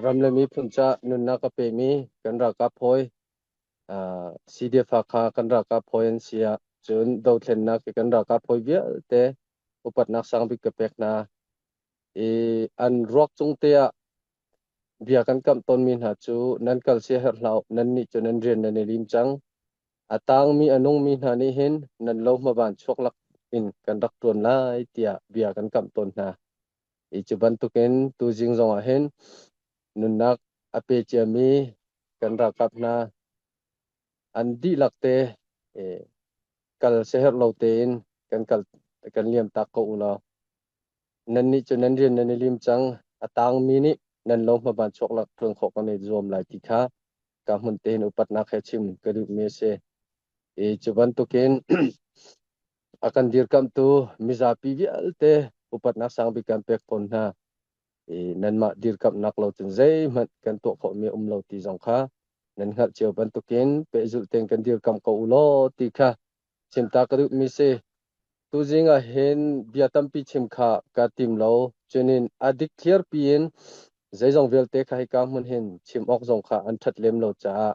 Ram le miphun ca nunnak a pemi kan ralkap hawi CDF Hakha kan ralkap hawi an si ah cun dothlennak i kan ralkap hawi vialte upatnak sangbik ka pek hna. I an ruak cung te ah bia kan kamh tawnmi hna cu nan kal sia herh hlah u, nannih cu nan rian nan i lim cang. A tangmi a nungmi hna nih hin nan lo hmaban chuak lak in kan rak ṭuan lai tiah bia kan kamh tawn hna. I cu bantukin tuzing zongah hin nunnak a pe ciami kan ralkap hna an dihlak te kal siaherh lo tein kan kal kan liam tak ko u law nannih cu nan rian nan i lim cang, a tangmi nih nan lo hmaban chuak lak ṭuan khawh kan i zuam lai ti kha ka hmun tein upatnak he chim ka duhmi a si. I cu bantukin a kan dirkamhtu mizapi vialte upatnak sangbik kan pek fawn hna. I nanmah dirkamhnak lo cun zeihmanh kan tuah khawhmi a um lo ti zong kha nan hngalh cio bantukin pehzulh tein kan dirkamh ko u law ti kha chimta ka duhmi si. Tuzing ah hin bia tampi chim kha ka tim lo. Cunin a dikthliar piin zeizong vialte kha hika hmun hin chim awk zong kha an ṭhat lem lo caah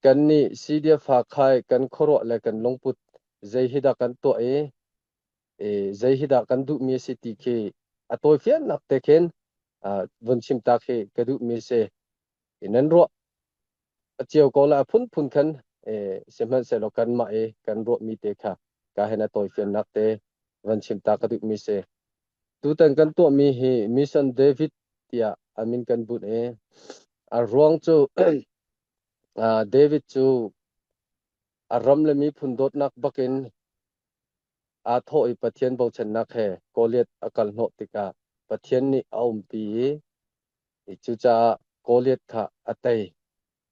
kannih CDF Hakhai kan khuaruah le kan lungput zei hi dah kan tuah i zei hi dah kan duhmi a si ti khi a tawifiannak te khin vun chim ta khi ka duhmi a si. Nan ruah a cio ko la a phunphun khan sihmanhsehlaw kanmah i kan ruahmi te kha ka hen a tawifiannak te van chim ta ka duhmi si. Tutan kan tuahmi hi Mission David tiah a min kan bunh i a ruang cu David cu a ram le miphun dawtnak bakin aa thawh i Pathian bochannak he Goliath a kal hnawh tikah Pathian nih a umpi i cucaah Goliath kha a tei.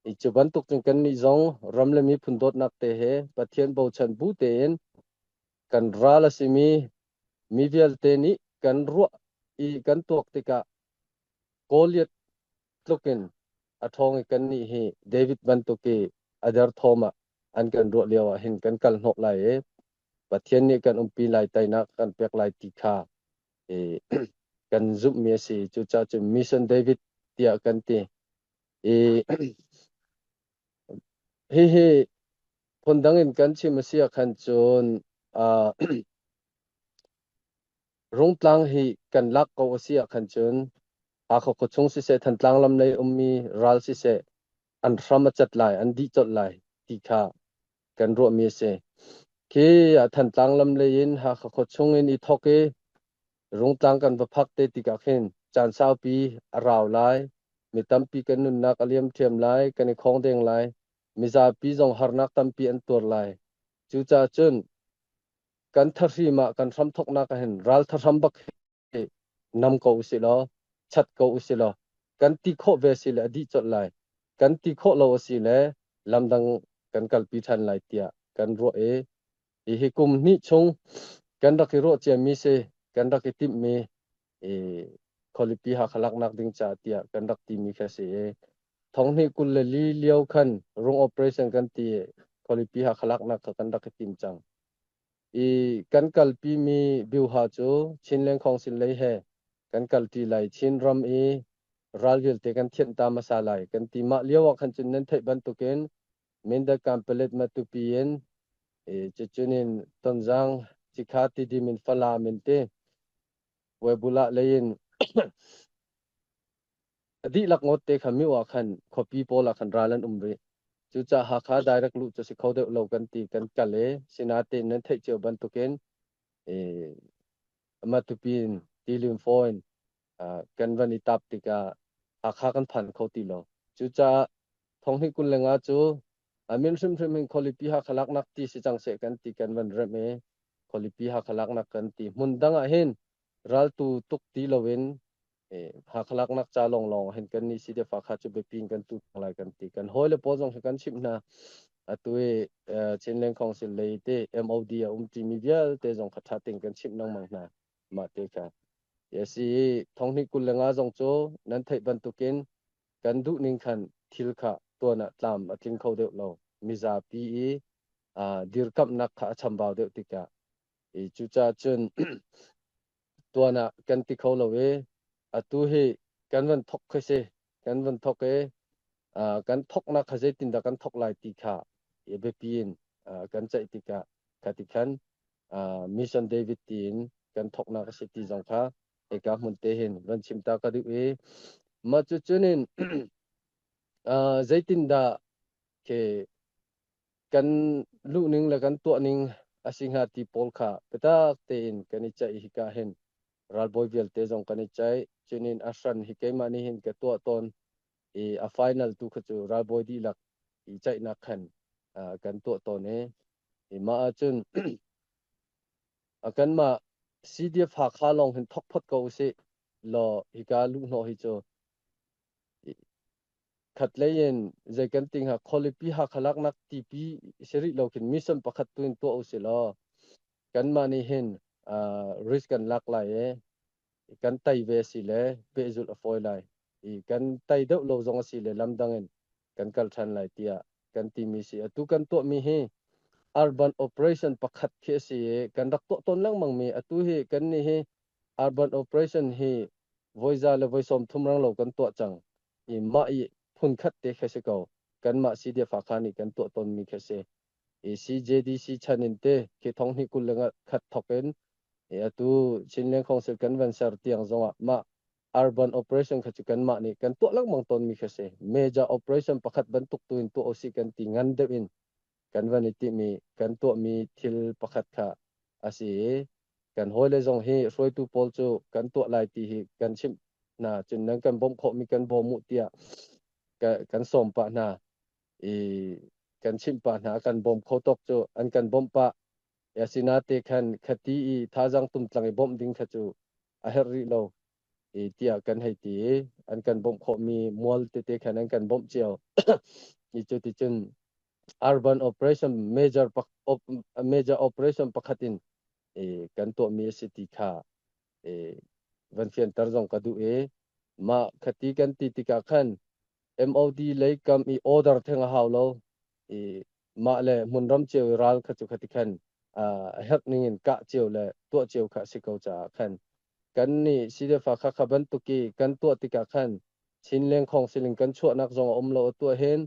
I cu bantuk cun kannih zong ram le miphun dawtnak te he Pathian bochan bu tein kan ral a simi mi vialte nih kan ruah i kan tuak tikah Goliath tluk in a ṭhawng i kannih hi David bantuk i a derthawm ah an kan ruah lio ah hin kan kal hnawh lai i Pathian nih kan umpi lai, teinak kan pek lai ti kha kan zumhmi a si. Cucaah cun Mission David tiah kan ti. I hihi phundang in kan chim a si ah khan cun Rungtlang hi kan lak ko a si ah khan cun Hakha khuachung siseh, Thantlang lam lei ummi ral siseh, an hram a cat lai, an dih colh lai ti kha kan ruahmi a si. Khi Thantlang lam lei in Hakha khuachung in i thawk i Rungtlang kan va phak te tikah khin caan saupi a rau lai, mi tampi kan nunnak a liam ṭhiam lai, kan i khawngdeng lai, mizapi zong harnak tampi an tuar lai. Cucaah cun kan thahrim ah kan hramthawknak ah hin ral thahram bak hi nam ko usih law chat ko usih law kan ti khawh ve si le a dih colh lai, kan ti khawh lo a si le lamdang kan kalpi ṭhan lai tiah kan ruah i hihi kum hnih chung kan rak i ruah ciami si, kan rak i timhmi i khualipi Hakha laknak ding caah tiah kan rak timi kha si i 2024 lio khan rung operation kan ti i khualipi Hakha laknak kha kan rak i tim cang. I kan kalpimi biuha cu Chinland Council lei he kan kalṭi lai, Chinram i ral vialte kan thianh ta hmasa lai kan ti. Mah lio ah khan cun nan theih bantukin Mindat Kanpalet Matupi in cucun in Tonzang Cikha Tidim in Falam in ti Webulah lei in a dihlak ngawt te kha mio ah khan khuapi pawl ah khan ral an um rih. Cucaah Hakha direct luh cu si kho deuh lo kan ti, kan kal i sinatein nan theih cio bantukin Matupi in Tilim phone kan van i tap tikah Hakha kan phan kho ti lo. Cucaah 2025 cu a min hrimhrim in khualipi Hakha laknak ti si cang seh kan ti, kan van remh i khualipi Hakha laknak kan ti. Hmun dang ah hin raltu tuk ti loin Hakha laknak ca lawnglawng hin kan nih CDF Hakha cu biapi in kan tu lai kan ti. Kan hawile pawl zong hi kan chimh hna. Atu i Chinland Council lei te MOD a um timi vialte zong kha ṭha tein kan chimh lengmang hna. Mah te kha. Si 2025 zong cu nan theih bantukin kan duhning khan thil kha tuan ah tlam a tling kho deuh lo. Mizapi i dirkamhnak kha a chambau deuh tikah i cucaah cun tuan ah kan ti kho lo i atu hi kan van thok khi si. Kan van thok i kan thoknak kha zeitindah kan thok lai ti kha biapi in kan ceih tikah kha ti khan Mission David tiin kan thoknak a si ti zong kha hika hmun te hin van chim ta ka duh i mah cu cunin zeitindah ke kan luhning le kan tuahning a si hnga ti pawl kha biatak tein kan i ceih hika hin ralbawi vialte zong kan i ceih. Cunin a hran hi keimah nih hin ka tuah tawn i a final tu kha cu ralbawi dihlak i ceihnak khan kan tuah tawn i mah ahcun kanmah CDF Hakha lawng hin thok phot ko usih law hika luhhnawh hi cu khatlei in zei kan ti hnga, khualipi Hakha laknak tipi si rih lo khin mission pakhat tu in tuah usih law kanmah nih hin risk kan lak lai i kan tei ve si le pehzulh a fawi lai i kan tei deuh lo zong a si le lamdang in kan kal ṭhan lai tiah kan timi si. Atu kan tuahmi hi urban operation pakhat khi a si i kan rak tuah tawn lengmang mi atu hi kan nih hi urban operation hi voiza le voi 30 rang lo kan tuah cang i mah i phun khat te khi si ko. Kanmah CDF Hakha nih kan tuah tawnmi khi si i CJDC chan in te khi thong hnih 21 thok in i atu Chinland Council kan van ser tiang zongah mah urban operation kha cu kanmah nih kan tuah lengmang tawnmi kha si. Major operation pakhat bantuk tu in tuah usih kan ti, ngan deuh in kan van i timi kan tuahmi thil pakhat kha a si i kan hawile zong hi hruaitu pawl cu kan tuah lai ti hi kan chimh hna, cun nan kan bawmh khawhmi kan bawm u tiah kan sawm pah hna i kan chimh pah hna. Kan bawm kho tawk cu an kan bawmh pah. Asinate khan khati i thazang tumtlang i bawmh ding kha cu a herh rih lo i tiah kan hei ti i an kan bawmh khawhmi mual tete khan an kan bawmh cio i cu ti cun urban operation major major operation pakhat in i kan tuahmi a si ti kha i van fianter zong ka duh i mah khati kan ti tikah khan MOD lei kam i order theng a hau lo i mah le hmunram cio i ral kha cu khati khan a herh ning in kah cio le tuah cio kha a si ko caah khan kan nih CDF kha kha bantuk i kan tuah tikah khan Chinleng khong siling kan chuahnak zong a um lo. A tuah hin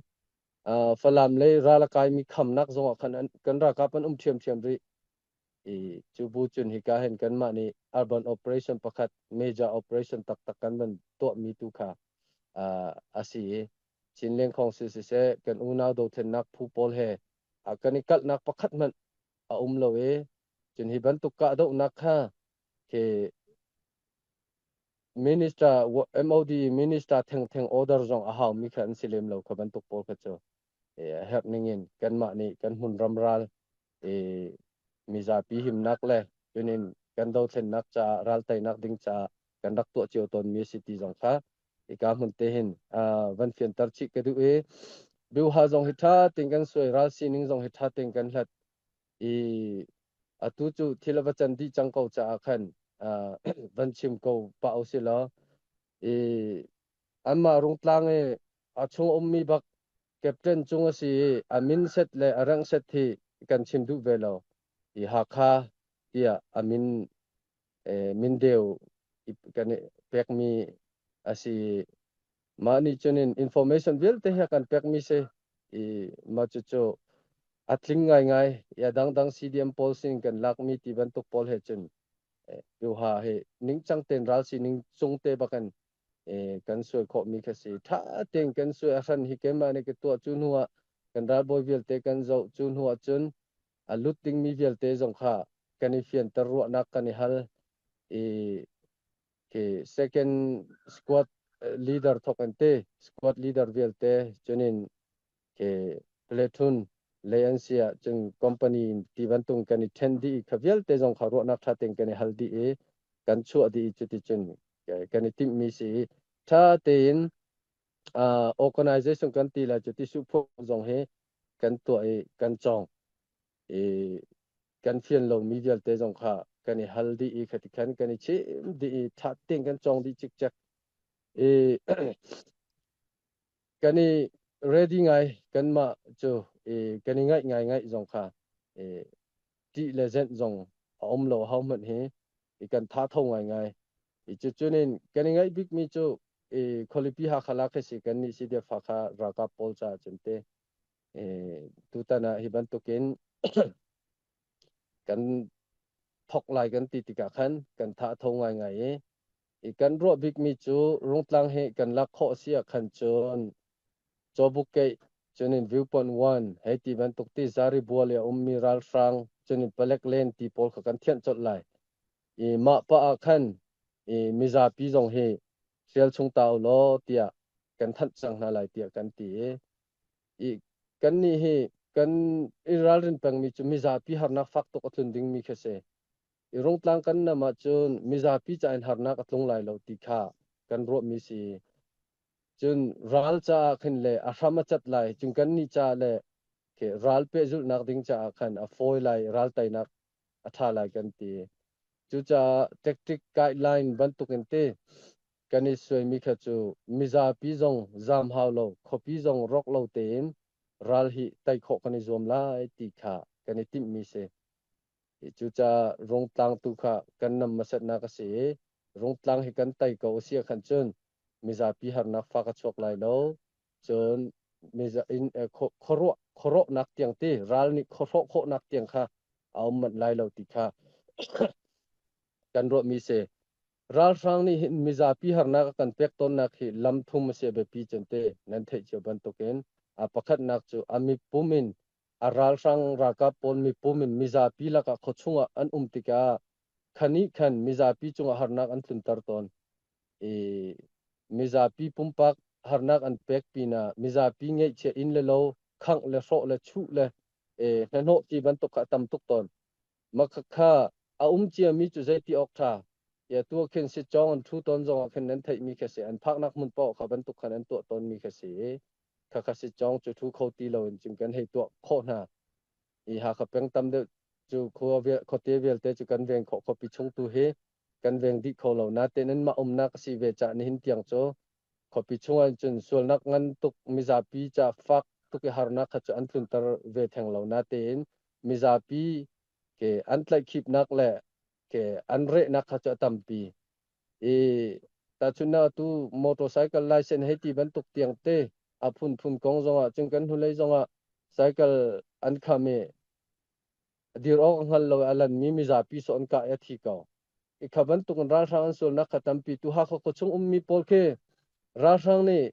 Falam lei ral a kaimi khamnak zong ah khan kan ralkap an um ṭhiamṭhiam rih i cu bu cun hika hin kanmah nih urban operation pakhat, major operation taktak kan van tuahmi tu kha a si i Chinleng khong si siseh, kan unau dothlennak phu pawl he kan i kalhnak pakhat hmanh a um lo i cun hi bantuk kahdohnak kha khi minister MOD minister thengtheng order zong a haumi kha an si lem lo. Kha bantuk pawl kha cu herh ning in kanmah nih kan hmun ram ral i mizapi himnak le cunin kan dothlennak caah, ral teinak ding caah kan rak tuah cio tawnmi a si ti zong kha hika hmun te hin van fianter chih ka duh i biuha zong hi ṭha tein kan suai, ral sining zong hi ṭha tein kan hlat i atu cu thil a va can dih cang ko caah khan van chim ko pah usih law i anmah Rungtlang i a chung ummi bak captain cung a si i a min set le a rank set hi kan chim duh ve lo i Hakha tiah a min mindeu kan pekmi a si. Mah nih cun in information vialte hi a kan pekmi si i mah cucu a tling ngaingai i a dangdang CDM pawl sin kan lakmi ti bantuk pawl he cun duha hi ningcang tein ral sining cung te bakin kan suai khawhmi kha si. Ṭha tein kan suai. A hran hi keimah nih ka tuah, cu hnu ah kan ralbawi vialte kan zoh, cu hnu ah cun a lut dingmi vialte zong kha kan i fianter, ruahnak kan i hal i khi second squad leader thok an te squad leader vialte cunin khi platoon lei an si ah cun company ti bantuk kan i then dih i kha vialte zong kha ruahnak ṭha tein kan i hal dih i kan chuah dih i cuticun kan i timhmi si i ṭha tein organization kan ti lai cu ti su zong hi kan tuah i kan cawng i kan fian lomi vialte zong kha kan i hal dih i khati khan kan i chim dih i ṭha tein kan cawng dih cikcek i kan i ready ngai kanmah cu i kan i ngaih ngai ngaih zong kha i ṭih le zenh zong a um lo ho hmanh hi i kan tha tho ngai ngai i cucunin kan i ngaih bikmi cu. I khualipi Hakha lak khi si kan nih CDF Hakha ralkap pawl caah cun te tutan ah hi bantukin kan thok lai kan ti tikah khan kan tha a tho ngaingai i kan ruah bikmi cu Rungtlang hi kan lak khawh si ah khan cun Cawbuk keih cunin viewpoint one hei ti bantuk ti zari bual i a ummi ralhrang cunin palek len ti pawl kha kan thianh colh lai. I mah pah ah khan i mizapi zong hi hrial chung ta u law tiah kan thanh cang hna lai tiah kan ti i i kannih hi kan i ralrin pengmi cu mizapi harnak fak tuk a tlun dingmi khi si. I Rungtlang kan nam ahcun mizapi ca in harnak a tlung lai lo ti kha kan ruahmi si. Cun ral caah khin le a hram a cat lai, cun kannih caah le khi ral pehzulhnak ding caah khan a fawi lai, ral teinak a ṭha lai kan ti. Cucaah tactic guideline bantukin ti kan i suaimi kha cu mizapi zong zaam hau lo, khuapi zong rawk lo tein ral hi tei khawh kan i zuam lai ti kha kan i timhmi si. Cucaah Rungtlang tu kha kan nam hmasatnak a si i Rungtlang hi kan tei ko a si ahkhan cun mizapi harnak fak a chuak lai lo. Cun khuaruah khuarawhnak tiang ti ral nih khuahrawh khawhnak tiang kha a um manh lai lo ti kha kan ruahmi si. Ralhrang nih hin mizapi harnak a kan pek tawnnak hi lam thum a si a biapi cem te nan theih cio bantukin a pakhatnak cu a mipum in a ralhrang ralkap pawl mipum in mizapi lakah khuachung ah an um tikah khanih khan mizapi cungah harnak an tlunter tawn. I mizapi pumpak harnak an pek pinah mizapi ngeihchiah inn le lo khangh le hrawh le chuh le hnahnawh ti bantuk kha a tam tuk tawn. Mah khakha a um ciami cu zeiti awk ṭha? Tiah tu ah khin sitcawng an ṭhu tawn zongah khin nan theihmi khi a si. An phaknak hmun paoh kha bantuk khan an tuah tawnmi khi a si i khakha sitcawng cu ṭhu kho ti loin cun kan hei tuah khawh hna. I Hakha peng tam deuh cu khua khuate vialte cu kan veng khawh khuapi chung tu hi kan veng dih kho lo. Natein anmah umnak a si ve caah nihin tiang cu khuapi chungah cun sualnak ngan tuk mizapi ca fak tuk i harnak kha cu an tlunter ve theng lo. Natein mizapi ke an tlaihkhipnak le ke an rehnak kha cu a tampi. I tahchunhnak atu motorcycle license hei ti bantuk tiang te a phunphun kong zongah cun kan hnulei zongah cycle an kham i dir awk a hngal lo i a lanmi mizapi sawh an kah i a thi ko. I kha bantuk in ralhrang an sualnak kha tampi tu Hakha khuachung ummi pawl khi ralhrang nih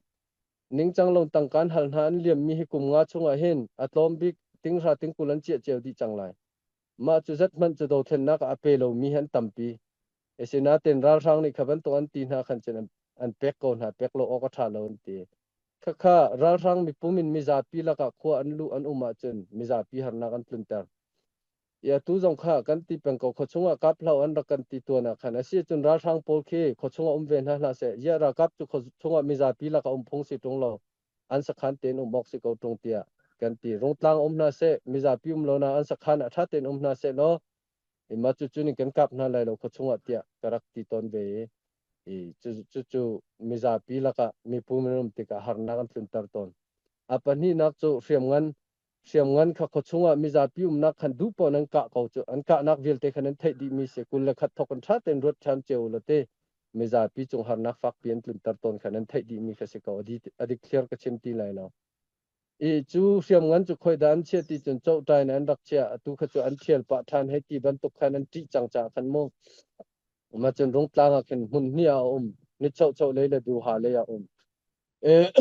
ningcang lo tangka an hal hna an liammi hi kum nga chungah hin a tlawm bik tinghra tingkul an ciah cio dih cang lai. Mah cu zat hmanh cu dothlennak ah a pe lomi hi an tampi. Asinain ralhrang nih kha bantuk an ti hna khan cun an pek ko hna, pek lo awk a ṭha lo an ti. Khakha ralhrang mipum in mizapi lakah khua an luh an um ahcun mizapi harnak an tlunter. I atu zong kha kan ti peng ko khuachung ah kap hlah an rak kan ti tuan ah khan a si cun ralhrang pawl khi khuachung ah um ve hna hlah seh ziah ralkap cu khuachung ah mizapi lakah um phung si ṭung lo an sakhan tein um awk si ko ṭung tiah kan ti. Rungtlang um hna seh mizapi um lo na an sakhan ah ṭha tein um hna seh law mah cucu nih kan kap hna lai lo khuachung ah tiah ka rak ti tawn ve i cucu mizapi lakah mipu minung tikah harnak an tlunter tawn. A pahnihnak cu hriamngan hriamngan kha khuachung ah mizapi umnak khan duh paoh nan kah ko cu an kahnak vialte khan an theih dihmi si 21 thok in ṭha tein ruat ṭhan cio u law te mizapi cung harnak fakpi an tlunter tawn khan an theih dihmi kha si ko a dik thliar ka chim ti lai lo. I cu hriamngan cu khoidah an chiah ti cun cohṭai in an rak chiah. Atu kha cu an ṭhial pah ṭhan hei ti bantuk khan an ṭih cang caah khan mu. Mah cun Rungtlang ah khin hmun hnih ah a um. Nichohchoh lei le duha lei ah a um. E,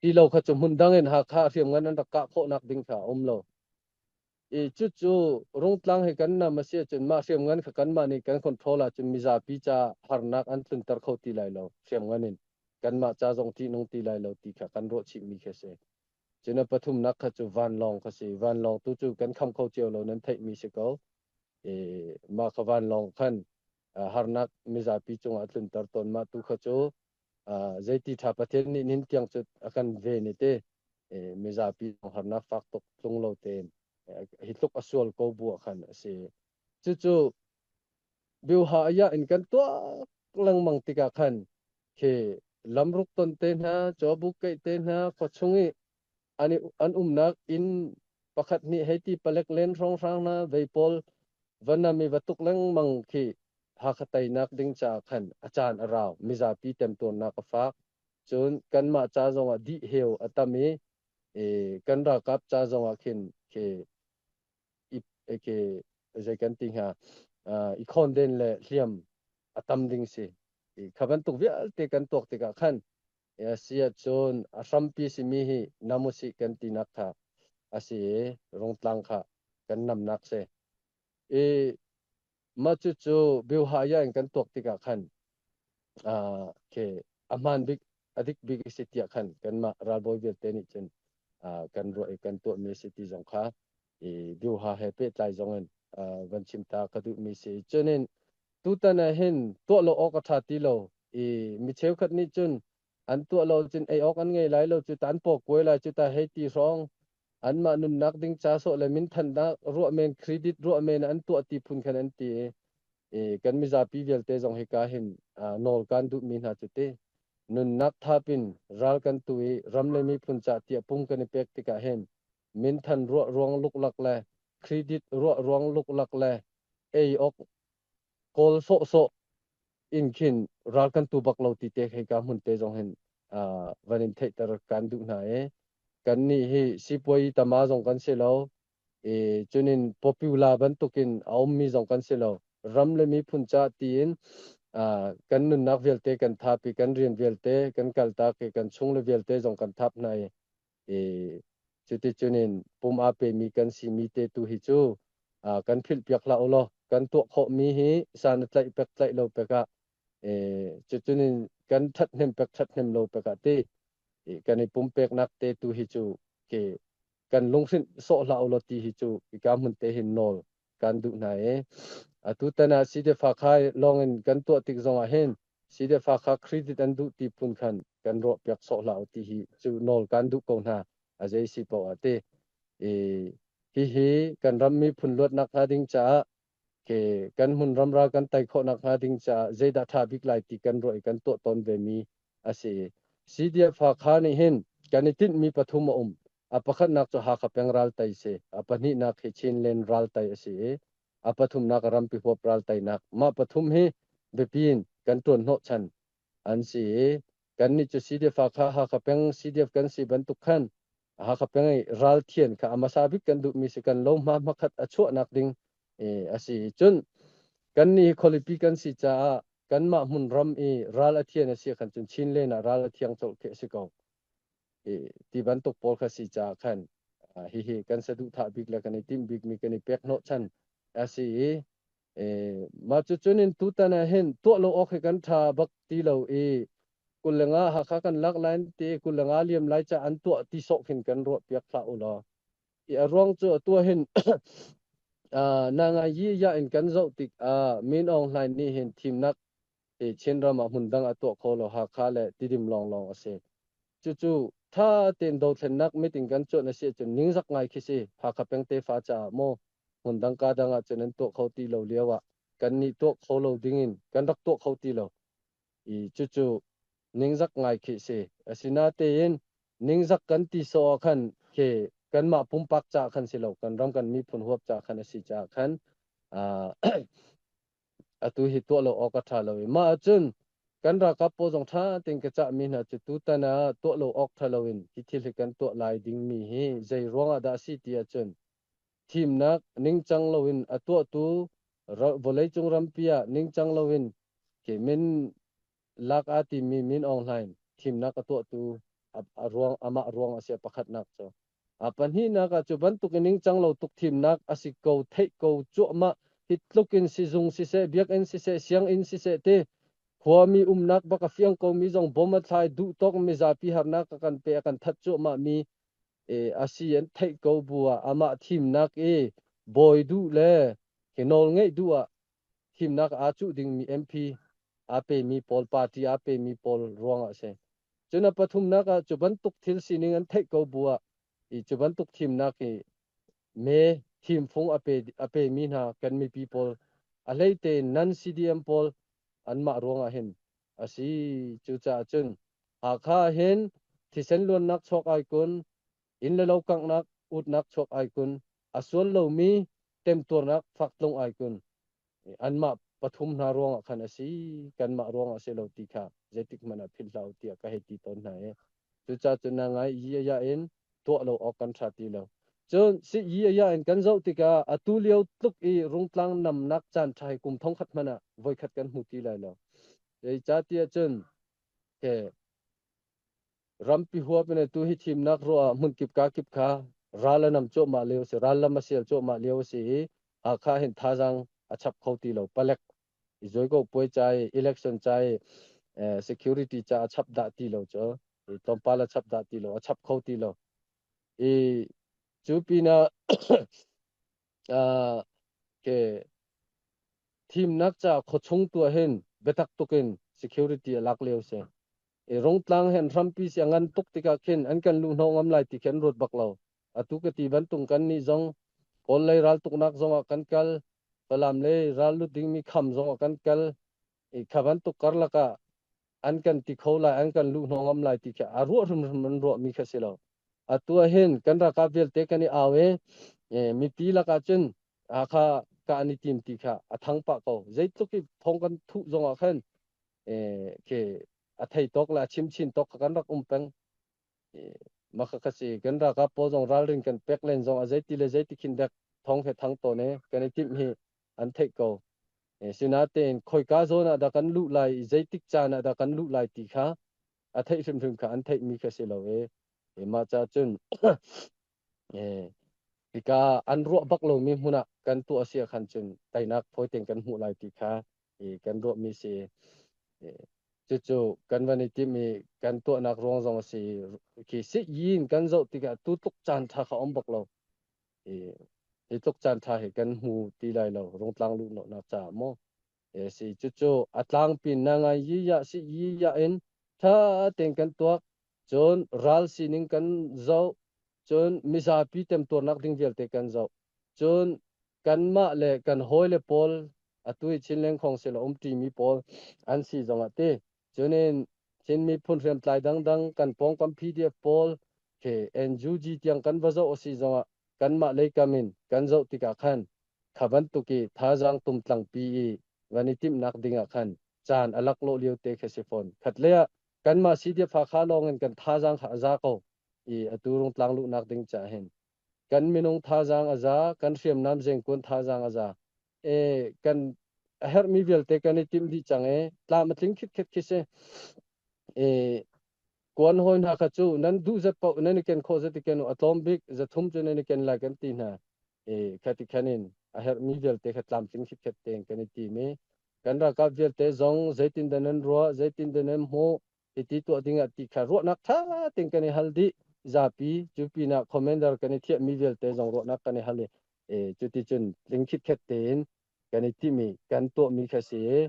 ti lo kha cu hmun dang in Hakha hriamngan an rak kah khawhnak ding kha a um lo. I cucu Rungtlang hi kan nam a si ahcun mah hriamngan kha kanmah nih kan control ahcun mizapi ca harnak an tlunter kho ti lai lo hriamngan in kanmah ca zong ṭihnung ti lai lo ti kha kan ruah chihmi khi a si. Cun a pathumnak kha cu vanlawng kha si. Vanlawng tu cu kan kham kho cio lo nan theihmi si ko. I mah kha vanlawng khan harnak mizapi cungah a tlunter tawn. Mah tu kha cu zeiti ṭha Pathian nih nin tiang cu a kan ven i te mizapi harnak fak tuk tlung lo tein hi tluk a sual ko bu ah khan a si. Cucu biuha aya in kan tuak lengmang tikah khan khi lamruk ton te hna, cawbuk keih te hna, khuachung i an, an umnak inn pakhat nih hei ti palek len hrawnghrang hna vei pawl va nam i va tuk lengmang khi Hakha teinak ding caah khan a caan a rau, mizapi temtuarnak a fak. Cun kanmah ca zongah dih heu a tam i kan ralkap ca zongah khin khi i khi zei kan ti hnga i khawnden le hliam a tam ding si. Kha bantuk vialte kan tuak tikah khan si ahcun a hrampi simi hi nam usih kan tinak kha a si i Rungtlang kha kan namnak si. I mah cucu biuhaya in kan tuak tikah khan khi a hmaan bik a dik bik a si tiah khan kanmah ralbawi vialte nih cun kan ruah i kan tuahmi a si ti zong kha i biuha he pehtlai zong in van chim ta ka duhmi si. Cunin tutan ah hin tuah lo awk a ṭha ti lo i mi cheukhat nih cun an tuah lo cun ei awk an ngei lai lo cu ta an paw kuai lai cu ta hei ti hrawng anmah nunnak ding ca sawh le minthannak ruah men credit ruah men an tuah ti phun khan an ti i kan mizapi vialte zong hika hin nawl kan duhmi hna cu ti nunnak thapin ral kan tu i ram le miphun ca tiah pum kan i pek tikah hin minthan ruah ruang luklak le credit ruah ruang luklak le ei awk kawl sawhsawh in khin ral kan tu bak lo ti te hika hmun te zong hin van in theihter kan duh hna i kan nih hi sipuai tama zong kan si lo i cunin popular bantukin a ummi zong kan si lo. Ram le miphun ca tiin kan nunnak vialte kan thap i kan rian vialte kan kaltak i kan chung le vialte zong kan thap hna i i cuticunin pum aa pemi kan simi te tu hi cu kan philhpiak hlah u law kan tuah khawhmi hi san a tlaih pek tlaih lo pek ah cucunin kan ṭhathnem pek ṭhathnem lo pek ah ti kan i pumpeknak te tu hi cu ke kan lunghrinh sawh hlah u law ti hi cu hika hmun te hin nawl kan duh hna i atu tan ah CDF Hakha lawng in kan tuah tik zong ah hin CDF Hakha credit an duh ti phun khan kan ruah piak sawh hlah u ti hi cu nawl kan duh ko hna a zei si paoh ah ti i hihi kan ram miphun luatnak hnga ding caah ke kan hmun ramra kan tai khawh nak hnga ding caah zeidah ṭha bik lai ti kan ruah i kan tuah tawn ve mi a si. CDF Hakha nih hin kan i tinhmi pathum a um. A pakhatnak cu Hakha peng raltai si. A pahnihnak hi Chinland raltai a si i a pathumnak rampi huap raltainak. Mah pathum hi biapi in kan ṭuan hnawhchan an si i kannih cu CDF Hakha Hakha peng CDF kan si bantuk khan Hakha peng i ralthian kha a hmasa bik kan duhmi si kan lo hma hmakhat a chuahnak ding a si. Cun kannih hi khualipi kan si caah kanmah hmunram i ral a thian a si khan cun Chinland ah ral a thiang colh khi a si ko. Ti bantuk pawl kha si caah khan hihi kan saduhthah bik le kan i timh bikmi kan i pek hnawhchan a si i mah cucun in tutan ah hin tuah lo awk hi kan ṭha bak ti lo i 25 Hakha kan lak lai ti 25 liam lai ca an tuah ti sawh khin kan ruah piak hlah u law i a ruang cu atu hin na ngai yi ya in kan zoh tik ah Min Aung Hlaing nih hin thimnak i Chinram ah hmun dang a tuah kho lo Hakha le Tidim lawnglawng a si. Cucu tha tein dothlennak meeting kan cuanh a si ahcun ningzak ngai khi si Hakha peng tefa caah maw hmun dang ka dang ah cun an tuah kho ti lo lio ah kan nih tuah kho lo ding in kan rak tuah kho ti lo i cucu ningzak ngai khi si. Asinatein ningzak kan ti sawh ah khan khi kanmah pumpak caah khan si lo kan ram kan miphun huap caah khan a si caah khan atu hi tuah lo awk a ṭha lo i mah ahcun kan ralkap pawl zong ṭha tein ka cahmi hna cu tutan ah tuah lo awk ṭha loin hi thil hi kan tuah lai dingmi hi zei ruangah dah a si ti ahcun thimnak ningcang loin a tuahtu vawleicung rampi ah ningcang loin khi min lak aa timmi Min Aung Hlaing thimnak a tuahtu a ruang amah ruang a si a pakhatnak cu. A pahnihnak ah cu bantuk in ningcang lo tuk thimnak a si ko theih ko cuahmah hi tluk in sizung siseh biakinn siseh sianginn siseh ti khuami umnak bak a fiang komi zong bom a thlai duh tawk mizapi harnak a kan pe a kan that cuahmah mi a si an theih ko bu ah amah thimnak i bawi duh le hi nawl ngeih duh ah thimnak aa cuh dingmi MP aa pemi pawl party aa pemi pawl ruangah a si. Cun a pathumnak ah cu bantuk thil sining an theih ko bu ah i cu bantuk thimnak i me thimfung a pe a pemi hna kan mipi pawl a hleite nan CDM pawl anmah ruangah hin a si. Cucaah cun Hakha hin thisen luannak chuak ai kun inn le lo kanghnak utnak chuak ai kun a sual lomi temtuarnak fak tlung ai kun anmah. pathum hna ruangah khan a si, kanmah ruangah a si lo ti kha zeitik hmanh ah philh hlah u tiah ka hei ti tawn hna i cucaah cun na ngai yi a in tuah lo awk kan ṭha ti lo. Cun si yi a in kan zoh tikah atu lio tluk i rungtlang namnak caan ṭha hi kum thongkhat hmanh ah voikhat kan hmu ti lai lo. Zeicahtiah cun ke Rampi huap in atu hi thimnak ruah ah hmunkip kakip kha ral a nam cuahmah lio a si, ral lam a sial cuahmah lio a si i Hakha hin thazaang a chap kho ti lo. Palek i zuaiko puai ca i election ca i security ca a chap dah ti lo cu tlawmpal a chap dah ti lo, a chap kho ti lo. I cu pinah ke thimnak ca khuachung tuah hin biatak tukin security a lak lio si. I Rungtlang hen hrampi si a ngan tuk tikah khin an kan luhhnawh ngam lai ti khi an ruat bak lo. Atu ka ti bantuk kan nih zong Kawl lei raltuknak zongah kan kal, Falam lei ral lut dingmi kham zongah kan kal. I kha bantuk karlak ah an kan ti kho lai, an kan luhhnawh ngam lai ti khi a ruah hrimhrim an ruahmi kha si lo. Atu ah hin kan ralkap vialte kan i au i mipi lakah cun Hakha ka an i tim ti kha a thang pah ko. Zeitluk i thong kan thuh zongah khan khi a thei tawk le a chim chin tawk kha kan rak um peng. Mah kha si kan ralkap pawl zong ralrin kan pek len zong a zeiti le zeiti khin dek thong he thang tawn e kan i timh hi an theih ko. Sinatein khoika zawn ah dah kan luh lai i zeitik caan ah dah kan luh lai ti kha a theih hrimhrim kha an theihmi kha si lo e. Mah ca cun hika an ruah bak lomi hmun ah kan tuah a si ah khan cun teinak fawi tein kan hmuh lai ti kha kan ruahmi si. Cucu kan van i timh i kan tuahnak ruang zong a si. Khi si yin kan zoh tikah tu tluk caan ṭha kha um bak lo. Hi tluk caan ṭha hi kan hmu ti lai lo rungtlang luhnak caah maw. Si cucu a tlangpi na ngai yi ya si yi ya in ṭha tein kan tuak. Cun ral sining kan zoh. Cun mizapi temtuarnak ding vialte kan zoh. Cun kanmah le kan hawile pawl atu i Chin lengkhong sila umṭimi pawl an si zongah ti cunin Chin miphun hriamtlai dangdang kan pawngkam PDF pawl khi NUG tiang kan va zoh a si zongah kanmah leikam in kan zoh tikah khan kha bantuk i thazaang tumtlangpi i van i timhnak dingah khan caan a laklawh lio te khi si fawn. Khatlei ah kanmah CDF Hakha lawngin kan thazaang kha a za ko i atu rungtlang luhnak ding caah hin kan minung thazaang a za, kan hriamnam zengkun thazaang a za. E kan a herhmi vialte kan i timh dih cang i tlam a tling khitkhet khi si. E kuan hawi hna kha cu nan duh zat paoh nan i ken khawh zat i ken u, a tlawm bik zathum cu nan i ken lai kan ti hna. E khati khan in a herhmi vialte kha tlamtling khitkhet tein kan i tim i kan ralkap vialte zong zeitindah nan ruah, zeitindah nan hmuh, hiti tuah ding ah ti kha ruahnak ṭha tein kan i hal dih. Zapi cu pinah commander kan i thiahmi vialte zong ruahnak kan i hal i cuticun tling khitkhet tein kan i timi kan tuahmi kha si i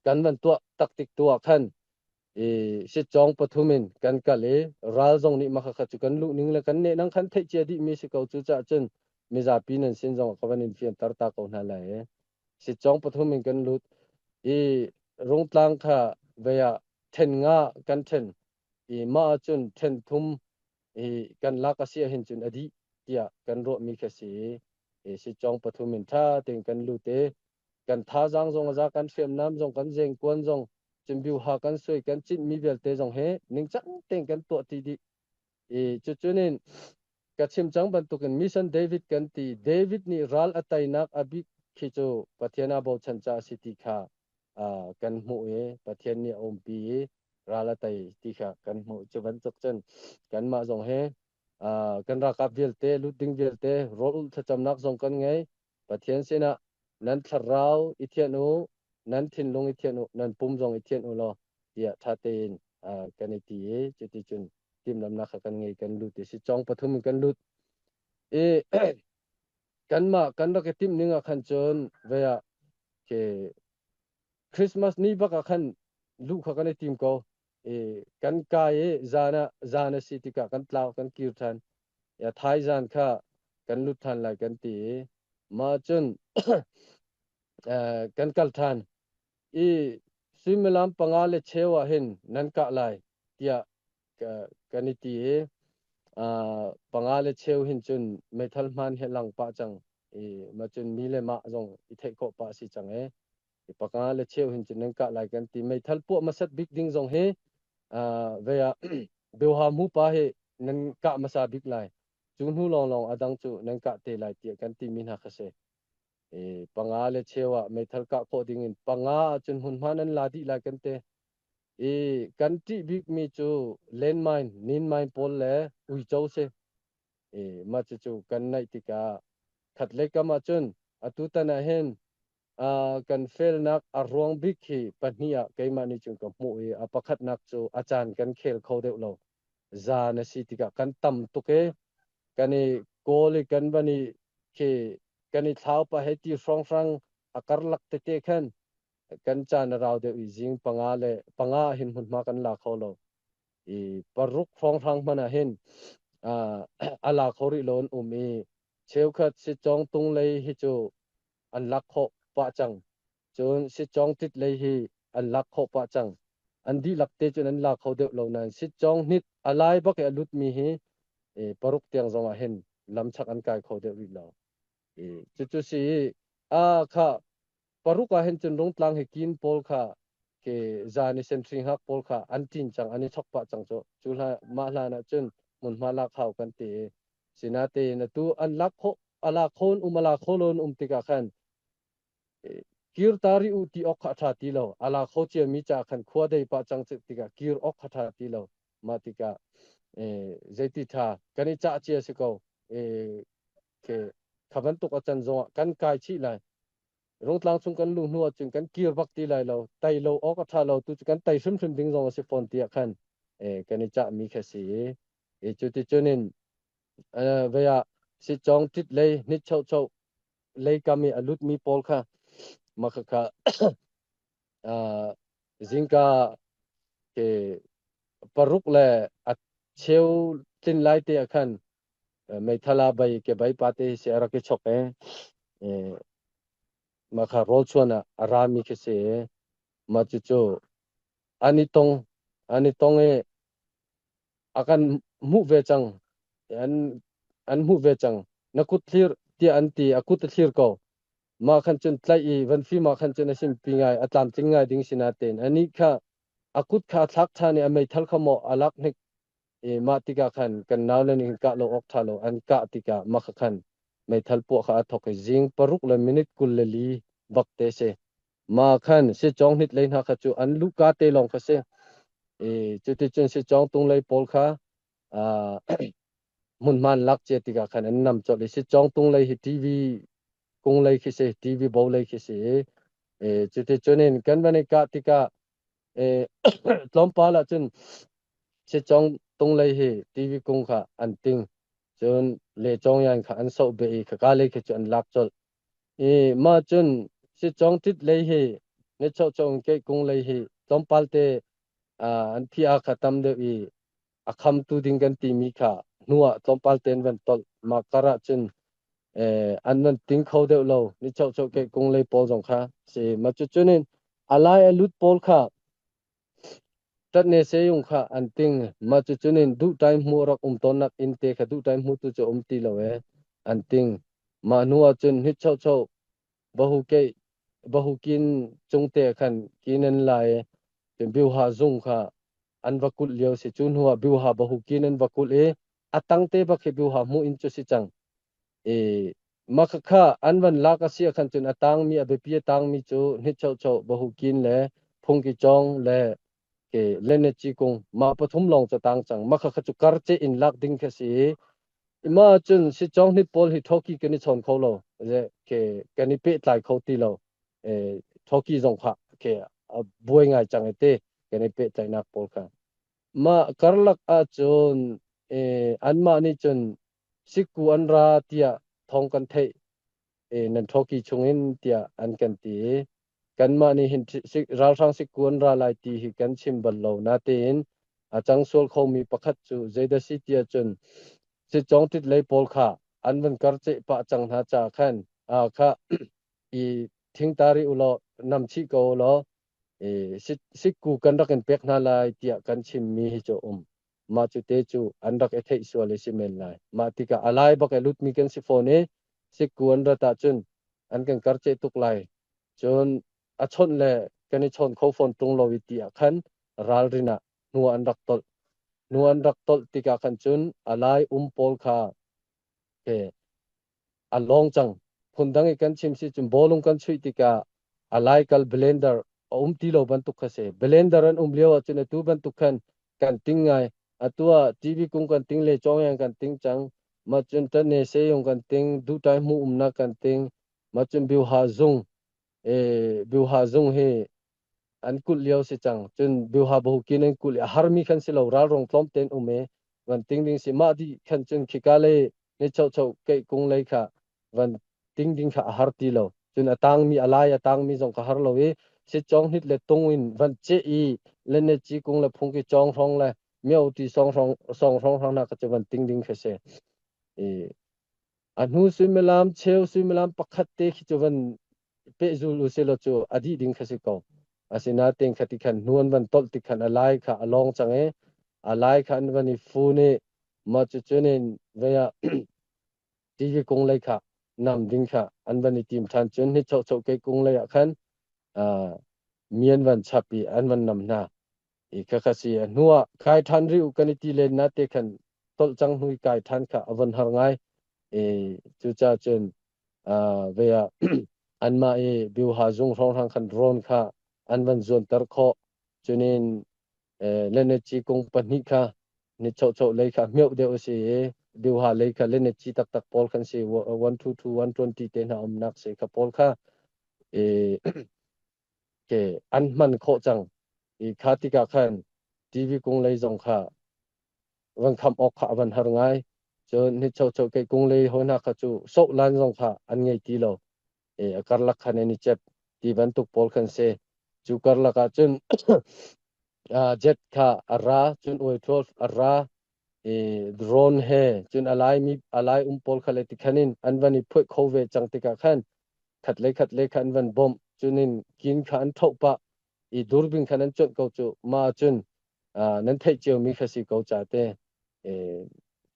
kan van tuah taktik tu ah khan i sitcawng pathum in kan kal i ral zong nih mah kha cu kan luh ning le kan nehnang khan theih cia dihmi si ko. Cucaah cun mizapi nan sin zong ka van in fianter ta ko hna lai i sitcawng pathum in kan lut i Rungtlang kha vei ah ṭhen nga kan ṭhen i mah ahcun ṭhen thum i kan lak a si ahhin cun a dih tiah kan ruahmi kha si i sitcawng pathum in ṭha tein kan lut i kan thazaang zong a za, kan hriamnam zong, kan zengkuan zong, cimbiuha kan suai, kan cinhmi vialte zong hi ningcang tein kan tuah ti dih. I cucun in ka chim cang bantukin Mission David kan ti. David nih ral a teinak a bik khi cu Pathian aa bochan caah a si ti kha kan hmuh i Pathian nih a umpi i ral a tei ti kha kan hmuh. Cu bantuk cun kanmah zong hi kan ralkap vialte, lut ding vialte rawl ulh thlacamnak zong kan ngei. Pathian sinah nan thlarau i thianh u, nan thinlung i thianh u, nan pum zong i thianh u law tiah ṭha tein kan i ti i cuticun timhlamhnak kha kan ngei, kan lut i sicawng pathum in kan lut i kanmah kan rak i timh ning ah khan cun vei ah ke Christmas ni bak ah khan luh kha kan i tim ko i kan kai i zan ah zan a si tikah kan tlau, kan kir ṭhan ya thai zan kha kan lut ṭhan lai kan ti i mah cun kan kal ṭhan i suimilam panga le cheu ah hin nan kah lai tiah kan i ti i panga le cheu hin cun meithal hmaan he lang pah cang. I ma cun mi le mah zong i theih khawh pah si cang e. I paka le cheu hin cun nan kah lai kan ti. Meithal puah hmasat bik ding zong hi ve ah Beuha mu pa hi nan kah hmasa bik lai. Cu hnu lawnglawng a dang cu nan kah te lai tiah kan timi hna kha si. I panga le cheu ah meithal kah khawh ding in panga ahcun hmunhma nan la dih lai kan ti. I kan ṭih bikmi cu landmine, ninmine pawl le uico si. I mah cucu kan naih tikah khatlei kam ahcun atutan ah hin kan felnak a ruang bik hi pahnih ah keimah nih cun ka hmuh i a pakhatnak cu a caan kan khel kho deuh lo. Zan a si tikah kan tam tuk i kan i kawl i kan van i khi kan i thlau pah hei ti hrawnghrang a karlak tete khan kan caan a rau deuh i zing panga le panga ah hin hmunhma kan la kho lo. I paruk hrawnghrang hmanh ah hin a la kho rih lo an um i cheukhat sitcawng tung lei hi cu an lak khawh pah cang. Cun sitcawng tit lei hi an lak khawh pah cang. An dihlak te cun an la kho deuh lo nain sitcawng hnit a lai bak i a lutmi hi paruk tiang zong ah hin lamchak an kai kho deuh rih lo. Cucu si a kha paruk ah hin cun Rungtlang hi kin pawl kha ke zan i sentry hngak pawl kha an ṭin cang, an i chok pah cang cu. Cu hlan mah hlan ah cun hmunhma lak hau kan ti i sinatein atu an lak khawh a lak kho um a la kho lo um tikah khan kir ta rih u ti awk kha a ṭha ti lo. A la kho ciami ca khan khua dei pah cang tikah kir awk kha ṭha ti lo. Mah tikah zeiti ṭha kan i cah cia si ko. Kha bantuk a can zongah kan kai chih lai. Rungtlang chung kan luh hnu ahcun kan kir bak ti lai lo. Tai lo awk a ṭha lo tu cu kan tai hrimhrim ding zong a si fawn tiah khan kan i cahmi kha si i cu ti cun in vei ah sitcawng ṭit lei hnit chocho lei kam i a lutmi pawl kha mah khakha zingka ke paruk le a cheu tlin lai te ah khan meithala bai ke bai pa te si a rak i chok e mah kha rawl chuan ah a rami khi si mah cucu an i tong an i tong i a kan hmuh ve cang an an hmuh ve cang na kut thlir tiah an ti a kut a thlir ko mah khan cun tlaih i van fim ah khan cun a simpi ngai a tlamtling ngai ding si natein anih kha a kut kha a thlak ṭhan i a meithal kha maw a lak hnik i mah tikah khan kan naule nih hin kah lo awk ṭha lo an kah tikah mah kha khan meithal puah kha a thawk i zing paruk le minute 24 bak te si mah khan sicawng hnit lei hna kha cu an luhka te lawng kha si i cuticun sicawng tung lei pawl kha hmunhma an lak cia tikah khan an nam colh i sicawng tung lei hi TV kung lei khi si TV bo lei khi si i cuticun in kan van i kah tikah tlawmpal ah cun sicawng tung lei hi TV kung kha an ting cun le cawng yan kha an soh beh i khaka lei khi cu an lak colh i mah cun sicawng tit lei hi ni chawhchawng ke kung lei hi tlawmpal te an thi a kha tam deuh i a khamtu ding kan timi kha hnuah tlawmpal tein van tolh mah kar ah cun an van ting kho deuh lo ni choh ke kung lei pawl zong kha si ma cu cunin a lai a lut pawl kha tat ne se yung kha an ting ma cu cunin duh time mu rak um ton nak in te kha duh time mu tu chu um ti lo e an ting ma hnu ah cun hit choh choh bahu ke bahu kin chung te khan kin an lai biuha zung kha an va kulh lio si. Cu hnu ah Biuha Bahukin an va kulh i a tangte bak hi Biuha hmuh in cu si cang. I makhakha an van lak a si ah khan cun a tangmi a biapi a tangmi cu Hnitchocho Bahukin le Phungki Cawng le ke Lenechi kung mah pathum lawng cu tang cang. Makhakha cu karce in lak ding kha si i ma cun si cawng hnit pawl hi thoki kan i chawn kho lo ke kan i pehtlai kho ti lo. Thoki zong kha ke a buai ngai cang i te kan i pehtlaihnak pawl kha. Mah karlak ahcun anmah nih cun sikku an ra tiah thawng kan theih nan thoki chungin tiah an kan ti i kanmah nih hin ralhrang sikku an ra lai ti hi kan chim bal lo natein a cang sual khomi pakhat cu zeidah si tiah cun sitcawng tit lei pawl kha an van karceh pah cang hna caah khan kha i thingtari ulaw nam chih ko ulaw sikku kan rak in pek hna lai tiah kan chimmi hi cu um. Mah cu te cu an rak i theih sual i si men lai. Mah tikah a lai bak i lutmi kan si fawn i. Sikku an rat ahcun an kan karceh tuk lai. Cun a chawnh le kan i chawn kho fawn ṭung lo i ti ah khan ralrin ah hnu an rak tolh. Hnu an rak tolh tikah khan cun a lai um pawl kha a lawng cang. Phundang i kan chim si cun bawlung kan chuih tikah a laikal blender a um ti lo bantuk kha si. Blender an um lio ahcun atu bantuk khan kan ting ngai. Atu ah TV kung kan ting le cawngyang kan ting cang. Ma cun tane seyung kan ting, dutai mu umnak kan ting, ma cun biuha zung, e biuha zung hi an kulh lio si cang. Cun biuha bokin an kulh i a harmi khan si lo, ralrong tlawm tein um i van ting ding si. Mah dih khan cun khika lei ni chocho keih kung lei kha van ting ding kha a har ti lo. Cun a tangmi a lai a tangmi zong kha har lo i si chong hnit le tung in van ceh i le ne chi kung le phung ki chong hrong le mio ti song hrong song hrong hrong na ka chu van ting ding kha si. I a hnu suimilam cheu suimilam pakhat te khi cu van pehzul u selaw cu a dih ding kha si ko. Asinain kha ti khan hnu an van tolh ti khan a lai kha a lawng cang i a lai kha an van i fun i mah cucun in vei ah tiki kung lei kha nam ding kha an van i tim ṭhan. Cun hi choh ke kung lei ah khan mi an van chap i an van nam hna i khakha si. A hnu ah kai ṭhan rih u kan i ti len na te khan tolh cang hnu i kai ṭhan kha a von har ngai i cucaah cun ve ah anmah i biuha zung hrawnghrang khan rawn kha an van zuanter khawh. Cunin lenaci kung pahnih kha ni chocho lei kha meuh deuh a si i biuha lei kha lenaci taktak pawl khan si 122 120 te hna umnak si kha pawl kha i ke an hman khawh cang i kha tikah khan TV kung lei zong kha van kham awk kha a van har ngai. Cun ni cho cho ke kung lei hoi hna kha cu soh lan zong kha an ngei ti lo e a karlak khan an i chep ti bantuk pawl khan si. Cu karlak ah cun jet kha a ra, cun oi 12 a ra i drone he, cun a lai mi a lai um pawl kha le ti khan in an van i phuih kho ve cang tikah khan khat le khat le kha an van bawmh. Cunin kin kha an thoh pah i durbing khan an cuanh ko cu. Ma cun nan theih cio mi kha si ko ca te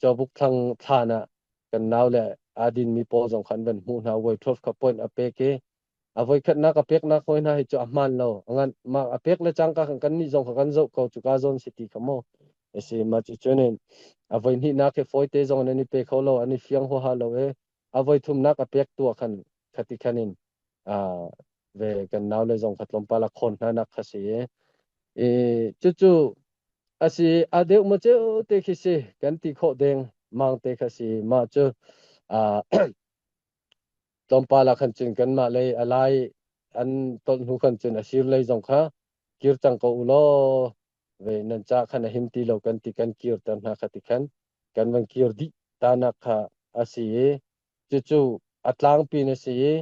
cawbuk thlang thlan ah kan nau le adin mi pawl zong khan van hmuh hna. Voi 12 kha point a pek i a voi khatnak a peknak hoi hna hi cu a hmaan lo ngan ma a pek le cangka kan kan nih zong kha kan zoh ko cu ka zawn si ti kha mo si ma cu cunin a voi hnihnak hi fawi te zong an i pe kho lo, an i fiang huaha lo e a voi thumnak a pek tu ah khan khati khan in ve kan nau le zong kha tlawmpal a khawn hna nak kha si i cucu a si. A deuh ma ceu te khi si kan ti khawh deng mang te kha si. Mah cu tlawmpal ah khan cun kanmah lei a lai an tolh hnu khan cun a sir lei zong kha kir cang ko u law ve nan ca khan a him ti lo kan ti kan kirter hna kha ti khan kan van kir dih tanak kha a si i cucu a tlangpi na si i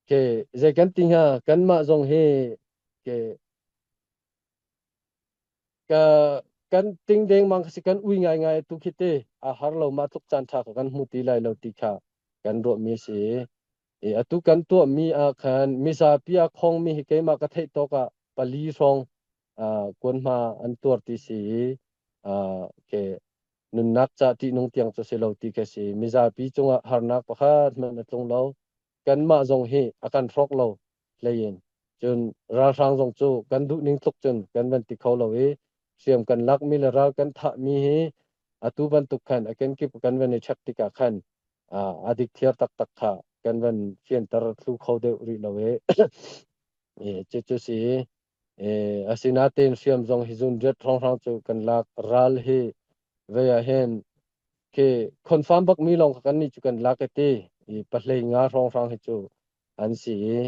ke zei kan ti hnga, kanmah zong hi ke ka kan ting dengmang si kan ui ngaingai tu khi te a har lo ma tluk caan ṭha kha kan hmu ti lai lo ti kha kan ruahmi si i atu kan tuahmi ah khan mizapi a khongmi hi keimah ka theih tawk ah pali hrawng kuanhma an tuar ti si i ke nunnak ca ṭihnung tiang cu si lo ti ka si. Mizapi cungah harnak pakhat hmanh a tlung lo, kanmah zong hi a kan hrawk lo hlei in. Cun ralhrang zong cu kan duh ning tluk cun kan van ti kho lo i hriam kan lakmi le ral kan thahmi hi atu bantuk khan a kenkip kan van i check tikah khan a dik thiar taktak kha kan van fianter thlu kho deuh rih lo i cucu si. Asinain hriam zong hi zun riat hrawnghrang cu kan lak. Ral hi vei ah hin khi confirm bak mi lawng kha kan nih cu kan lak i ti i pahlei nga hrawnghrang hi cu an si i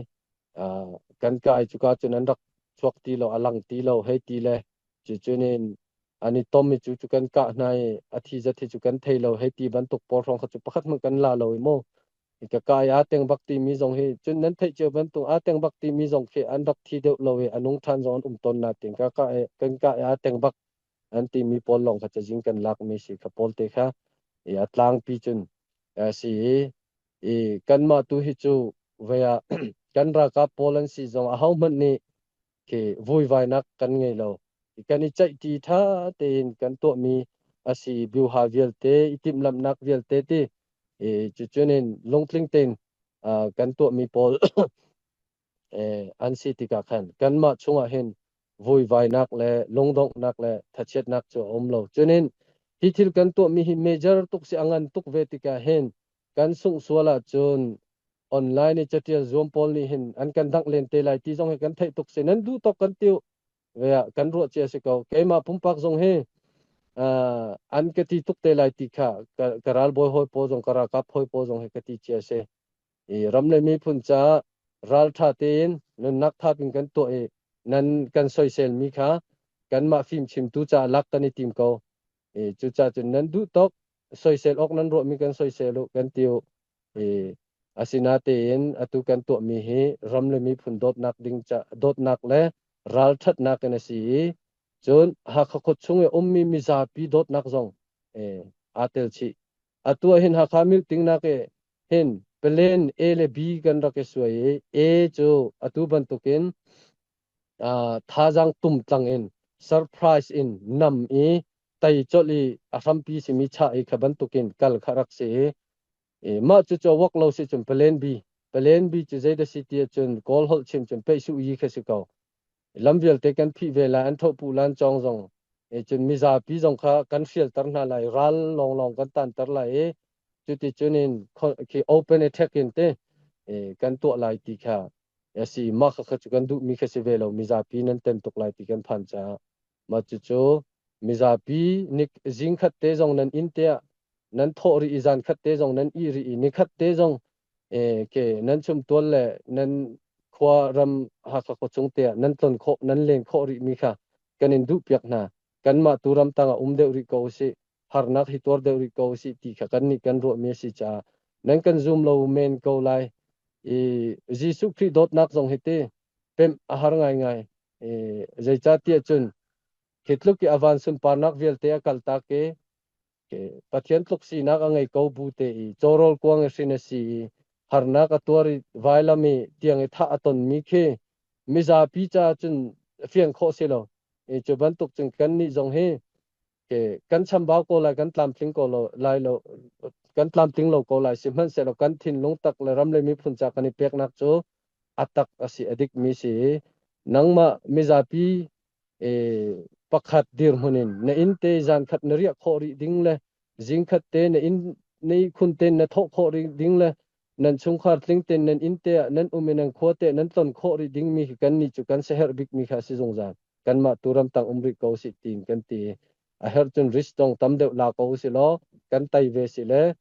kan kai cu ka cun an rak chuak ti lo, a lang ti lo hei ti le cucun in an i tom i cu cu kan kah hna i a thi zat hi cu kan thei lo hei ti bantuk pawl hrawng kha cu pakhat hmanh kan la lo i mu ka kai aa teng bak timi zong hi cun nan theih cio bantuk aa teng bak timi zong khi an rak thi deuh lo i a nung ṭhan zong an um tawn na tin ka ka kan ka aa teng bak an timi pawl lawng kha cazin kan lakmi si kha pawl te kha i a tlangpi cun si i i kanmah tu hi cu vei ah kan ralkap pawl an si zong ahohmanh nih khi vuivainak kan ngei lo. Kan i ceihṭi ṭha tein kan tuahmi a si. Biuha vialte i timhlamhnak vialte ti. I cucun in lungtling tein kan tuahmi pawl an si tikah khan kanmah chungah hin vuivainak le lungdonghnak le thachiatnak cu a um lo. Cunin hi thil kan tuahmi hi major tuk si a ngan tuk ve tikah hin kan sungh sual ahcun online i catial zuam pawl nih hin an kan dangh len te lai ti zong hi kan theih tuk si. Nan duh tawk kan tiu ve ah kan ruah cia si ko. Keimah pumpak zong hi an ka ti tuk te lai ti kha ka ralbawi hawi pawl zong ka ralkap hawi pawl zong hi ka ti cia si. I ram le miphun caah ralṭha tein nunnak thap in kan tuah i nan kan soiselmi kha kanmah fimchimtu caah lak kan i tim ko. I cucaah cun nan duh tawk soisel awk nan ruahmi kan soisel u kan ti u. I asinatein atu kan tuahmi hi ram le miphun dawtnak ding ca dawtnak le ralṭhatnak in a si i cun Hakha khua chung i ummi mizapi dawtnak zong aa tel chih. Atu ah hin Hakha meeting nak i hin plan A le B kan rak i suai i A cu atu bantukin thazaang tumtlang in surprise in nam i tei colh i a hrampi simi chah i kha bantukin kal kha rak si i mah cucu a wak lo si cun plan B. Plan B cu zeidah si ti ahcun Kawl holh chim cun peih yi kha si ko. Lam vialte kan phih ve lai, an thohpuh lan cawng zong cun mizapi zong kha kan hrialter hna lai, ral lawnglawng kan tanter lai i cuticun in khi open attack in te kan tuah lai ti kha a si. Mah kha cu kan duhmi kha si ve lo, mizapi nan tem tuk lai ti kan phan caah. Mah cucu mizapi nik zing khat te zong nan inn te ah nan thawh rih i zan khat te zong nan ih rih i ni khat te zong ke nan chumtual le nan khua ram Hakha khuachung te ah nan tlon khawh nan len khawh rih mi kha kan in duh piak hna. Kanmah tu ram tang ah um deuh rih ko usih, harnak hi tuar deuh rih ko usih ti kha kan nih kan ruah mi a si caah nan kan zum lo men ko lai. I Jesuh Khrih dawtnak zong hi ti pemh a har ngaingai. I zeicahtiah cun khi tluk i a van sunparnak vialte a kaltak i Pathian tluk sinak a ngei ko bu te i cawrawl kuang i hrin a si i harnak a tuar i vailam i tiang i thah a tonmi khi mizapi caah cun fian khawh si lo. I cu bantuk cun kannih zong hi kan chambau ko lai, kan tlamtling ko lo lai lo, kan tlamtling lo ko lai. Sihmanhsehlaw kan thinlung tak le ram le miphun ca kan i peknak cu a tak a si, a dikmi si i nangmah mizapi pakhat dirhmun in na inn te zan khat na riah khawh rih ding le zingkhat te na inn na ihkhun te na thawh khawh rih ding le nan chungkhar tling ten nan inn te ah nan um i nan khua te nan tlon khawh rih ding mi khi kan nih cu kan siaherh bik mi kha a si zungzal. Kanmah tu ramtang um rih ko sih tiin kan ti. A herh cun risk dong tam deuh la ko usih law kan tai ve si le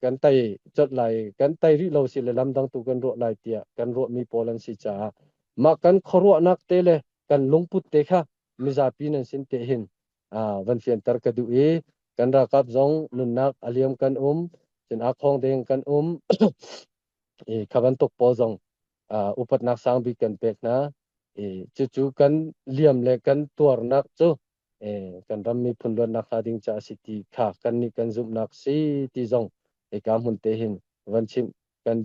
kan tai colh lai, kan tai rih lo si le lamdang tu kan ruah lai tiah kan ruahmi pawl an si caah mah kan khuaruahnak te le kan lungput te kha mizapi nan sin te hin van fianter ka duh i kan ralkap zong nunnak a liam kan um cun aa khawng deng kan um i kha bantuk pawl zong upatnak sang bik kan pek hna i cucu kan liam le kan tuarnak cu kan ram miphun luatnak hnga ding ca a si ti kha kan nih kan zumhnak si ti zong hika hmun te hin van chimh kan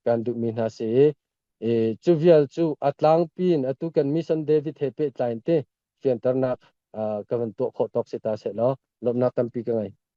kan duhmi hna si i cu vial cu a tlangpi in atu kan mission David he pehtlai in te fianternak ka van tuah khawh tawk si ta seh law lawmhnak tampi ka ngei.